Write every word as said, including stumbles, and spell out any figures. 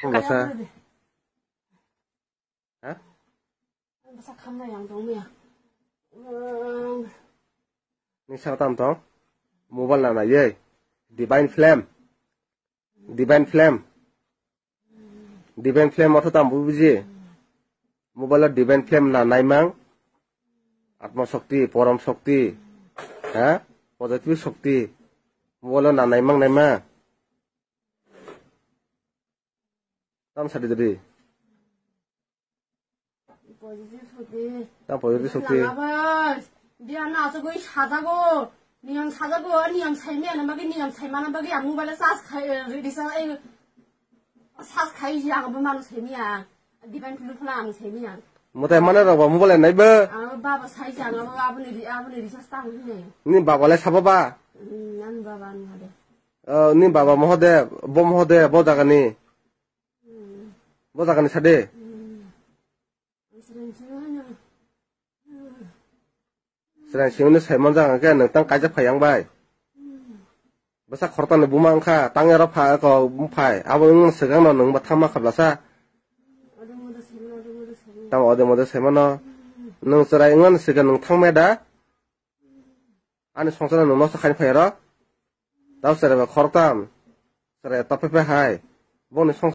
Basa. Ha? Basa khamna yang tong ya. Ang Ni sa tam tong? Mobile na nai ye. Divine Flame. Divine Flame. Divine Flame otho tam buji. Mobile o Divine Flame na naimang. Atma Shakti, Porom Shakti. Ha? Positive Shakti. Mobile o na naimang naima. Tam sadi dadi. Positive Shakti. Tam positive Shakti. Lama bas. Dia na asugui sajago. Niyam sajago, niyam saimya na bagi, niyam saimana bagi, ang mobile charge khai, eh, recharge, eh, charge khai ji ang bo manu saimya. Divine Flame phone ang saimya. Mutai mana rok ba mobile nai ba. Ang baba sai jang, ang aboni ri-, aboni recharge tang hine. Ni baba le sabo ba? Hmm, ang baba ang hade. Oh, ni baba Mahadev, bo Mahadev, bo jagani. Hmm. Bo jagani sade. Hmm. Sreng simi no saimon jaga ke nwng tang kaijak phai yang bai. Bwsa khorokta ni buma wngkha, tang ero pha ko phai. Abo wng swkang no nwng bo thangma khablasa. Tamo ode mode saimano. Nwng chwrai wngmani swkang nwng thangmaya da? Ani songsaro nwng nosto khaina phai aro. Tamo chwrai ba khoroktam. Chwrai tophe phe hai. Bongni songsaro